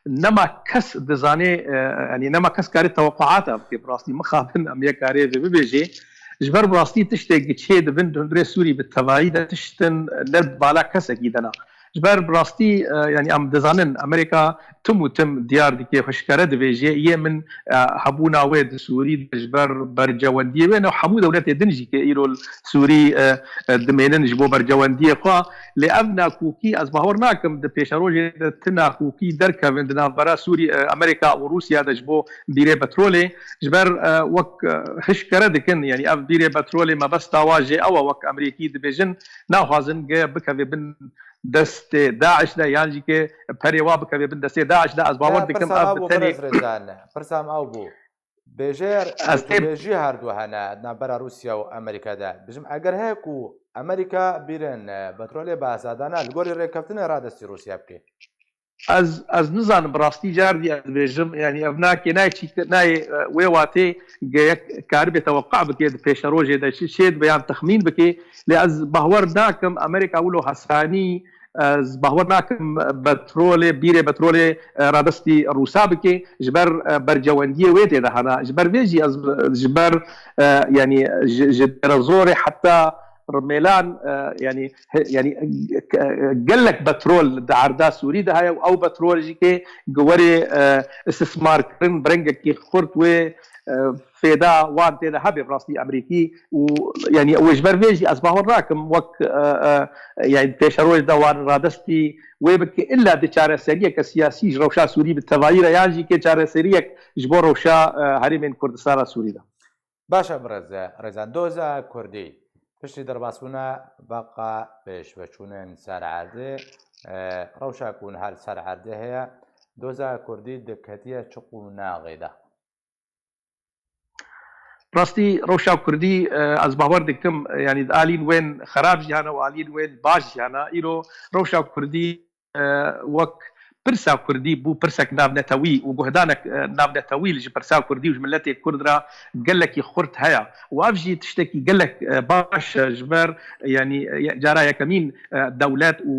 nema kes dizanê, e, yanî nema kes karê teweqûata bike bi rastî mixabin em yê karê vê bibêjê. Ji ber bi rastî tiştê giçê dibin di hundirê Sûrî bi tevayî de tiştin ne bala kesekî de ne. Ji ber bi rastî, e, yanî em dizanin Amerîka tim û tim diyar dike, xweşkere dibêje, yê min, e, hebûna wê di Sûrî de ji ber bercewendiyê wê ne, hemû dewletê din jî ke îro li Sûrî, e, e, dimênin ji bo bercewendiyê xwe. Lê ev nakokî, ez bawer nakim di pêşerojê de ti nakokî derkevin di navbera Sûrî, e, Amerîka û Rûsya de ji bo bîrê petrolê. Ji ber, e, wek, e, hişkere dikin, yanî ev bîrê petrolê mebesta wa jê ew e, wek Amerîkî dibêjin, naxwazin ge bikeve bin destê DAIŞ de, yan jî ke perê wa bikeve bin destê DAIŞ de, ez bawer dikim ev bi tenê. Pirsa me ew bû. Bêjê, ez tê- bêjî her du hene di navbera Rûsya û Amerîka de. Bijim, eger heye ku Amerîka bîrên, e, petrolê bi azadane li gorî rêkeftinê radestî Rûsya bike. Ez, ez nizanim bi rastî cardî ez dibêjim, yanî ev nakê nayê çîk, nayê, e, wê watê ge yek karibê teweqqa bike di pêşerojê de çi çê dibe yan texmîn bike. Lê ez bawer nakim Amerîka wilo hesanî, ez bawer nakim petrolê, bîrê petrolê, e, radestî Rûsa bike, ji ber, e, bercewendiyê wê tê de hene. Ji ber vê jî ez ji ber, e, yanî ji, ji Dêrezorê heta Rimêlan, e, yanî, he, yanî, e, gelek petrol di erda Sûrî de heye û ew petrol jî ke gi werê, e, istismarkirin, bi rengekî xurt wê, e, fêda wan tê de hebe bi rastî Amerîkî û, yanî, wê ji ber vê jî ez bawer nakim wek, e, e, yanî, pêşeroj de wan radestî wê bike, illa di çareseriyeke siyasî ji rewşa Sûrî bi tevayî re yan jî kê çareseriyek ji bo rewşa, e, herêmên Kurdistana Sûrî de. Baş e, birêz Rêzan. Doza Kurdî piştî derbasbûna beqa pêşveçûnên ser erdê, e, rewşa ku niha li ser erdê heye, doza Kurdî diketiye çi qûnaxê de? Rastî rewşa Kurdî, e, ez bawer dikim, e, yanî di alîn wên xerab jî hene û alîn wên baş jî hene. Îro rewşa Kurdî, e, wek pirsa Kurdî bû pirsek navnetewî û guhdanek, e, navnetewî li ji pirsa Kurdî û ji miletê Kurd re gelekî xurt heye. Û ev jî tiştekî gelek, e, baş e ji ber, yanî, e, cara yekemîn, e, dewlet û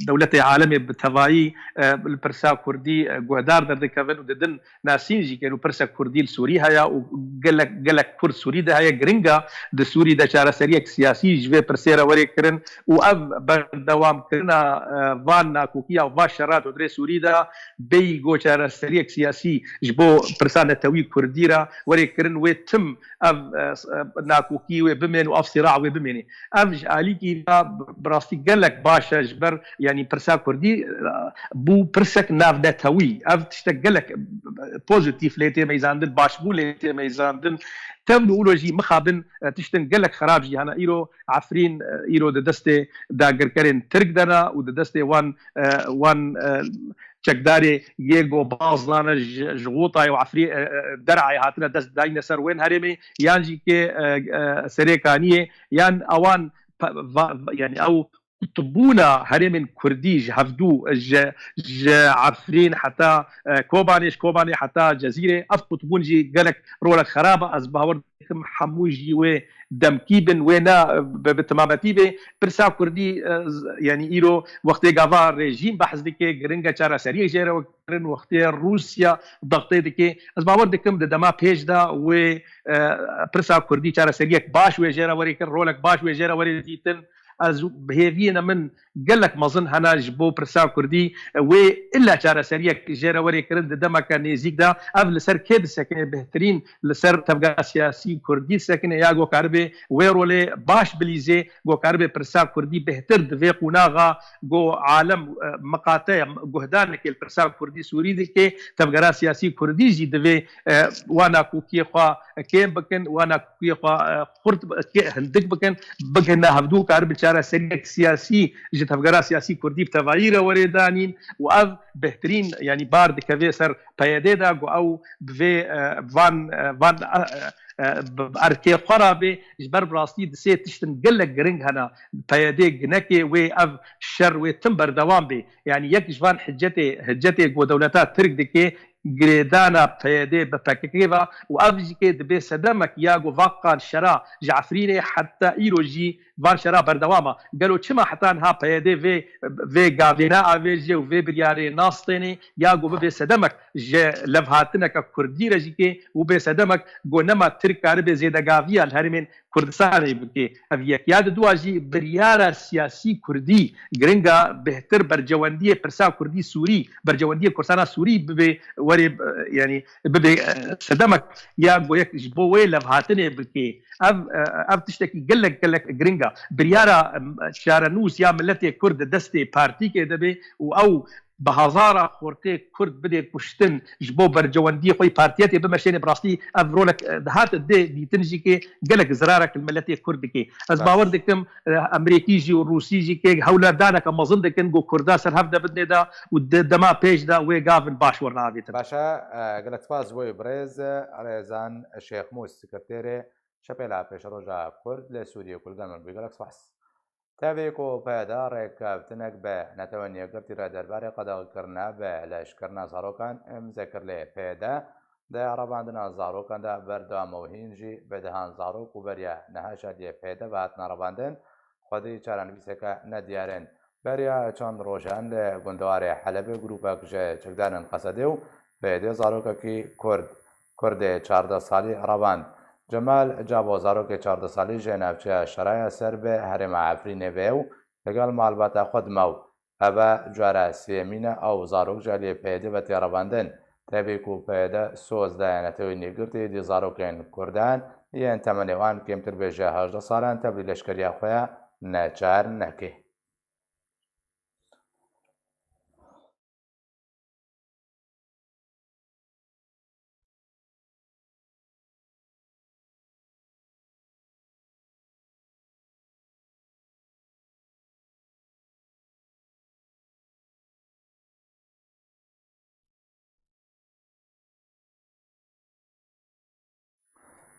dewletê alemê bi tevayî, e, li pirsa Kurdî, e, guhdar derdikevin û didin nasîn jî kên û pirsek Kurdî li Sûrî heye û gelek, gelek Kurd Sûrî de heye. Giring e di Sûrî de çareseriyek siyasî ji vê pirsê re were kirin û ev berdewamkirina, e, van nakokiya û va şera di hundirê Sûrî de bêyî ku çareseriyek siyasî ji bo pirsa netewî Kurdî re were kirin, wê tim ev, e, s-, e, nakokî wê bimên û ev sîra wê bimêne. Ev ji alîkî ve bi, bi rastî gelek baş e ji ber, yanî, pirsa Kurdî, e, bû pirsek navnetewî. Ev tiştek gelek, e, pozîtîf lê tê meyzandin, başbû lê tê meyzandin. Tevlû ûlo jî mixabin, e, tiştin gelek xerab jî hene. Îro Efrîn, e, îro di destê dagirkerên Tirk de ne û di destê wan, e, wan, e, çekdarê yê ku baz nane ji, ji Xûtayê û Efrî-, e, e, Derayê hatine dest dayne ser wên herêmê, yan jî kê, e, e, Serêkaniyê, yan ewan pe-, va-, va-, yanî ew qutbûna herêmên Kurdî ji hevdû, ji, ji Efrîn heta, e, Kobanê, ji Kobanê heta Cezîrê, ev qutbûn jî gelek rolek xerab e. Ez bawer dikim hemû jî wê demkî bin, wê ne bi, bi timametî bê. Pirsa Kurdî, e, z-, yanî îro wextê gava rejîm behs dike, giring e çareseriyek jê re kirin, wextê Rûsya dextê dike. Ez bawer dikim di dema pêş de wê, e, pirsa Kurdî çareseriyek baş wê jê re were kirin, rolek baş wê jê re were dîtin. Ez bi hêviyê ne min gelek mezin hene ji bo pirsa Kurdî, e, wê illa çareseriyek jê re were kirin di demeke nêzîk de. Ev li ser kê disekine? Bêhtirîn li ser tevgera siyasî Kurdî disekine ya ku karibe wê rolê baş bilîzê, ku karibe pirsa Kurdî bêhtir di vê qonaxa ku alem, e, miqate ye, guhdanekê li pirsa Kurdî Sûrî dike, tevgera siyasî Kurdî jî divê, e, wan nakokiyê xwe kêm bikin, wan nakokiyê xwe, e, xurt bi-, kê-, hindik bikin, bigihine hevdû, karibe çareseriyek siyasî ji tevgera siyasî Kurdî bi tevayî re were danîn û ev bêhtirîn, yanî, bar dikeve ser P Y D de ku ew bi vê, e, van, e, van, e, e, bi, bi erkê xwe re bê, ji ber bi rastî di sê tiştin gelek giring hene. P Y D ginekê wê ev şer wê tim berdewam bê. Yanî yek ji van hicetê, hicetê ku dewleta Tirk dike, girêdana P Y D bi P K K ve û ev jî kê dibe sedemek ya ku vaqan şera ji Efrînê heta îro jî van şera berdewam e. Gelo çima heta niha P Y D vê, vê gavê neavêje û vê biryarê nastêne ya ku bibe sedemek ji levhatineke Kurdî re jî kê û bê sedemek ku nema Tirk karibe zêdegaviya li herêmên Kurdistanê bike? Ev yek. Ya di dua jî biryara siyasî Kurdî giring e, bêhtir bercewendiyê pirsa Kurdî Sûrî, bercewendiyê Kurdistana Sûrî bibe, were, e, yanî bibe, e, sedemek ya ku yek ji bo wê levhatinê bike. Ev, e, ev tiştekî gelek, gelek giring e. Biryara, em, çarenûs ya miletê Kurd di destê partîkê de be û ew bi hezara xortê Kurd bidê kuştin ji bo bercewendiyê xwe yê partiyetê bimeşêne, bi rastî ev rolek, e, dihat dê dîtin jî kê gelek zirarek li miletê Kurd dike. Ez Baş. bawer dikim, e, Amerîkî jî û Rûsî jî kê hewldaneke mezin dikin ku Kurda ser hev de bidinê de û di dema pêş de wê gavin baş werne avêtin. Baş e, e, gelek spas ji bo wê birêz, e, Rêzan Şêxmûs, sekreterê Şepêla Pêşeroja Kurd li Sûriyê ku li gel me bû. Gelek spas. Tevî ku P Y D rêkeftinek bi Netewên Yekgirtî re derbarê qedexekirina bi leşkirina zarokan imze kir, lê P Y D di revandina zarokan de berdewam e û hîn jî bi dehan zarok ku beriya niha ji aliyê P Y D ve hatine revandin, xwedî çarenivîseke nediyar in. Beriya çend rojan li gundewarê Helebê grûpek ji çekdarên Qesedê û P Y D zarokekî Kurd, Kurdê çardeh salî revand. Cemal Cabo, zarokê çardeh salî ji navçeya Şeraya ser bi herêma Efrînê ve û li gel malbata xwe dime û ev e cara sêyemîn e ew zarok ji aliyê P Y D ve tê revandin. Tevî ku P Y D soz dayene tewî nêgirtî dî zarokên Kurdan yên temenê wan kêmtir bêje hejdeh salan tevlî leşkeriya xwe ya neçar neke.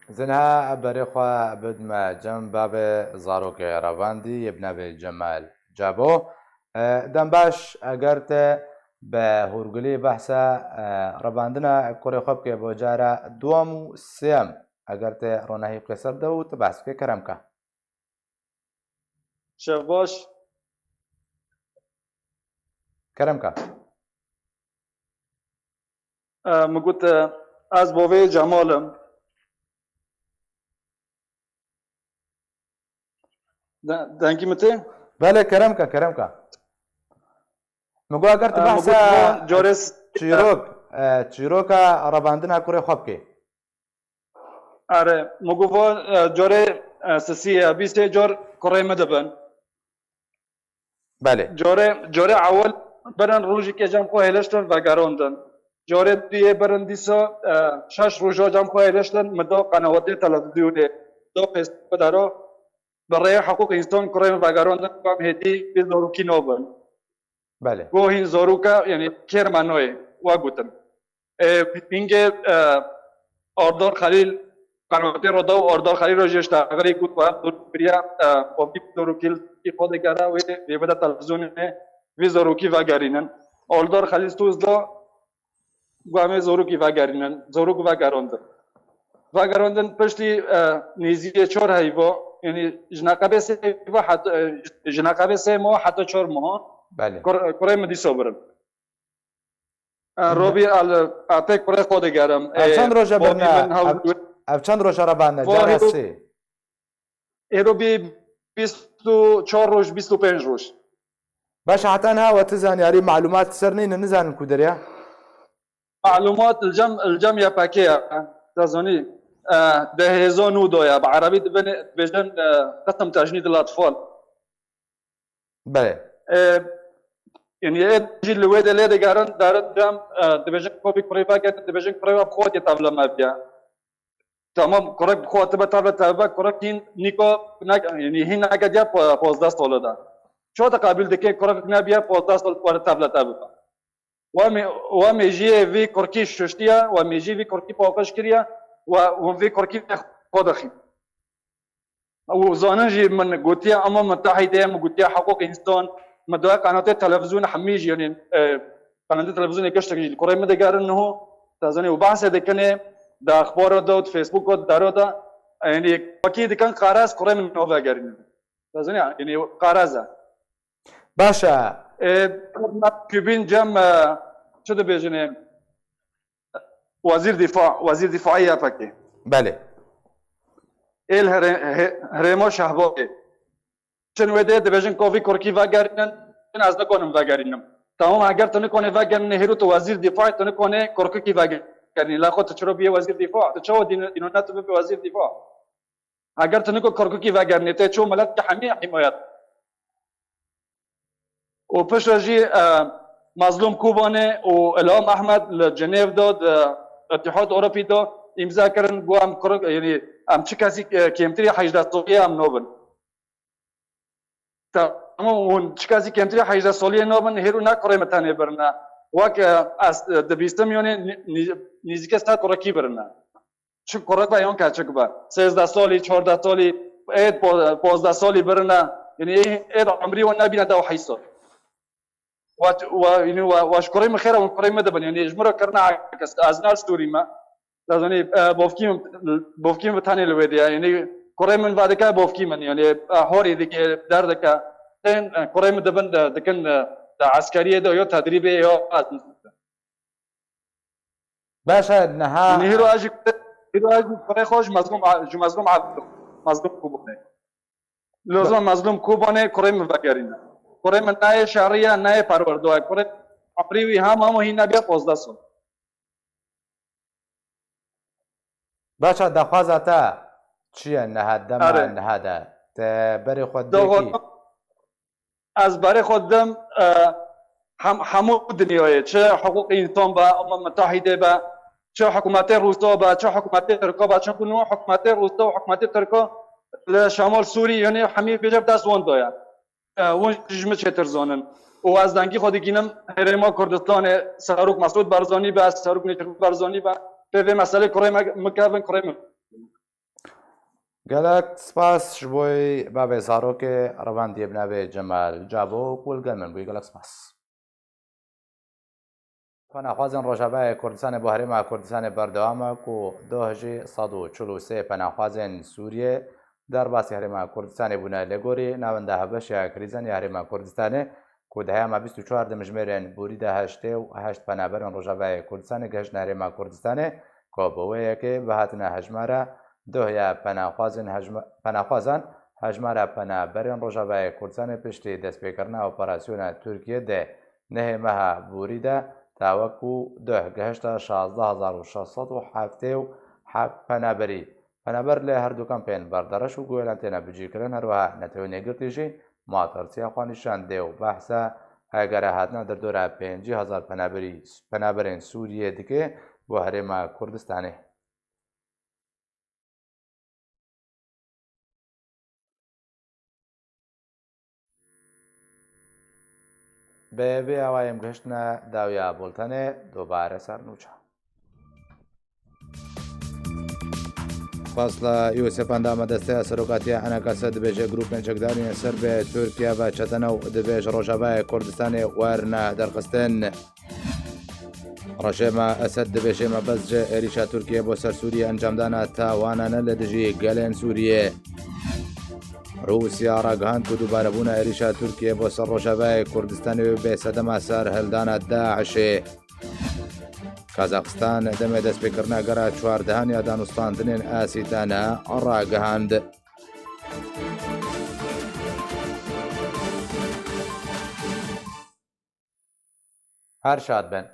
Zina berê xwe bidme cem bavê zarokê revandî yê bi navê Cemal Cabo. E, dem baş, eger te bi hûrgulî behsa, e, revandina kurê xwe bike bo cara duwam û sêyem, eger te ronahî bike ser de û tu behs bike, kerem ke. Şev baş. Kerem ke. E, min got, e, ez bavê Cemal im. De-, dengî min tê? Belê, kerem ke, kerem ke. Min got, eger tu E, min got, behsa van carê s-, çîrok, e, çîroka revandina kurê xwe bikê. Are, min got, van, e, carê, e, sisî, e, bîstê car kurê min dibin. Belê. Carê, carê ewil berin rojekê cem xwe hêliştin vegerandin. Carê duyê berin dîsa, e, şeş roja cem xwe hêliştin, min da qenawetê televîzyonê, da Facebookê dera, bi rêya hiqûq însan kurê min vegerandin, ku em hêdî bi zarokî nabin. Belê. Go hîn zaroka, yanî kêr me nayê, we gotin. E, hingê, e, Ardar Xelîl, qenatê Roda û Ardar Xelîl re jî ji texerê got, we zarok biriya, e, xwebî zarokî li xwe digere, wê, wê bide televîzyonê, vê zarokî vegerînin. Ardar Xelîl soz da, got, em ê zarokî vegerînin, zarok vegerandin. Vegerandin piştî, e, nêzîkê çar heyva, yanî ji neqebê sê heyva heta, e, ji neqebê sê meha heta çar meha, Belê. kur-, kurê min dîsa birin. E, Robî, el, e, pêk kurê xwe digerim. Ev E, çend roje bavî birine? min hew Ev, ev çend roje re bane? Vahî Cara ro-, sê. Êro bî bîst û çar roj, bîst û pênc roj. Baş, heta niha we ti zanyarî, malûmat li ser nîne, nizanin ku derê ye? Malûmat li cem, li cem Y P G ye. Te zanî, e, di hêza nû de ye. Bi erebî dibin, dibêjin, e, qism tecnîd al-atfal. Belê. E, yanî ê jî li wê de lê digerin, derin dem, e, dibêjin kopî kurê vegerin, dibêjin kurê we bi xwe tê tevle me biya. Tamam, kurek bi xwe tibe tevle te bibe, kurek hîn nîko ne, yanî hîn negediya po-, pozdeh sole de. Çawa te qebûl dike, kurek nebiye pozdeh sal were tevle te bibe. Wa mê-, wa mêjiyê vî kurkî şuştiye, wa mêjiyê vî kurkî paqij kiriye, wa hûn vî kurkî xwe dixîn. Û zanin jî min gotiye, Umem Mutehîdê, min gotiye hiqûq însan, min doya qenatê televîzyonê hemî jî, yanî, e, qenatê televîzyonê giştek jî li kurê min digerin niho, te zanî, û behsê dikinê, di exbara de û di Facebooka de, dero de, yanî, wekî dikin qerez kurê min nava gerînin. Te zanî, yanî, qerez e. Baş e. E, Kubîn cem, e, çi dibêjin ê? Wezîr Dîfa, Wezîr Dîfaî Y P G. Belê. Êl here-, he-, herêma Şehbazê. Çin wê dê dibêjin ku vî kurkî vegerînin, çin ez nikonim vegerînim. Tamam, eger tu nikonê vegerînî, hêro tu Wezîr Dîfaî, tu nikonê kurkikî vegerînî. La xwe tu çiro biyê Wezîr Dîfa? Tu çawa dîn-, dîno ne tu bibe Wezîr Dîfa? Eger tu niko kurkukî vegerînî, tê ço milet ki hemî hîmayet. Û piştre jî, e, Mazlûm Kobanê û Ilham Ehmed li Cenêv de, di Îtîhad Ewropî de îmza kirin, got, em kuruk, yanî em çi kesî, e, kêmtirî hejdeh salî ye em nabin. Tamam, hûn çi kesî kêmtirî hejdeh salî ye nabin, hêro ne kurê min tenê birine. Wek, e, ez, e, dibîstim, yanî nî-, nî-, nîzîkê sed kurekî birine. Çi kurek be yan keçik be. Sêzdeh salî, çardeh salî, êd po-, pozdeh salî birine. Yanî ê-, êd umrî wan nebîne deh û heşt sal. Wa, wa, yanî wa, wa ji kurê min xêr e, hûn kurê min dibin. Yanî ji min re kirine ekes, ez ne li Sûrî me. Ez, yanî, e, bavkî min, bavkî min bi tenê li wê de ye. Yanî kurê min vedike bavkî min. Yanî, e, horî dike, derdike. Tên, e, kurê min dibin, e, dikin, e, di eskeriyê de ya tedrîbê ya ez Baş e, niha Yanî hîro ez jî, hîro ez jî kurê xwe ji Mezlûm A-, ji Mezlûm Abdû, Mezlûm Kobanê. Lozim Mezlûm Kobanê kurê min vegerîne. Kurê min nayê şerî ye, nayê perwerdo ye. Kurê umrî wî hema hema hîn nebiye pozdeh sal. Baş e, daxwaza te çi ye niha, dema Erê. niha de? Te berê xwe dê kî? Daxwaza Ez berê xwe didim, e, hem, hemû dinyayê, çi hiqûqê însan be, Umem Mitahîdê be, çi hikûmetê Rûsa be, çi hikûmetê Tirka be, çunku nû hikûmetê Rûsa û hikûmetê Tirka li Şemal Sûrî, yanî hemî bêje bi dest wan de ye. E, wan jî ji min çêtir zanin. Û ez dengî xwe digînim herêma Kurdistanê, Serok Mesûd Barzanî be, Serok Nêçîrvan Barzanî be, pê vê meselê kurê me, min kevin kurê min. Gelek spas ji bo bavê zarokê, revandiyê bi navê Cemal Cabo ku li gel min bûyî. Gelek spas. Penaxwazên Rojavayê Kurdistanê bo Herêma Kurdistanê berdewam e ku doh jî sed û çil û sê penaxwazên Sûriyê derbasî Herêma Kurdistanê bûne. Li gorî Navenda Hevbeşa Krîzan ya Herêma Kurdistanê, ku di heyama bîst û çar dimijmêrên borî de heştê û heşt penaberên Rojavayê Kurdistanê gihiştine Herêma Kurdistanê, ku bi wê yekê bihatine hejmara doh ya penaxwazên hejma-, penaxwazan, hejmara penaberên Rojavayê Kurdistanê piştî destpêkirina operasyona Tirkiyê di nehê meha borî de ta wekû doh gihişte şazdeh hezar û şeş sed û heftê û heft penaberî. Penaber li her du kampên Berdereş û Guhêlan têne bicîkirin, her wiha Netewên Yekgirtî jî matirsiya xwe nîşan dê û behsa egera hatina derdora pêncî hezar penaberî, penaberên Sûriyê dike bo Herêma Kurdistanê. Bi vê awayê em gihiştine dawiya bultenê, dubare ser nûça. Fasla Yûsif endama desteya serokatiya Enakasa dibêje grûpên çekdarî yên ser bi Tirkiye ve çetene û dibêje Rojavayê Kurdistanê werine derxistin. Rejêma Esed dibêje mebest ji êrîşa Tirkiye bo ser Sûriye encamdana tawanane li dijî gelên Sûriye. Rûsya ragihand ku dubarebûna êrîşa Tirkiye bo ser Rojavayê Kurdistanê wê bê sedema serhildana DAIŞê. Kazaxistan demê destpêkirina gera çardehan ya danûstandinên asîtane ragihand. Her şad bin.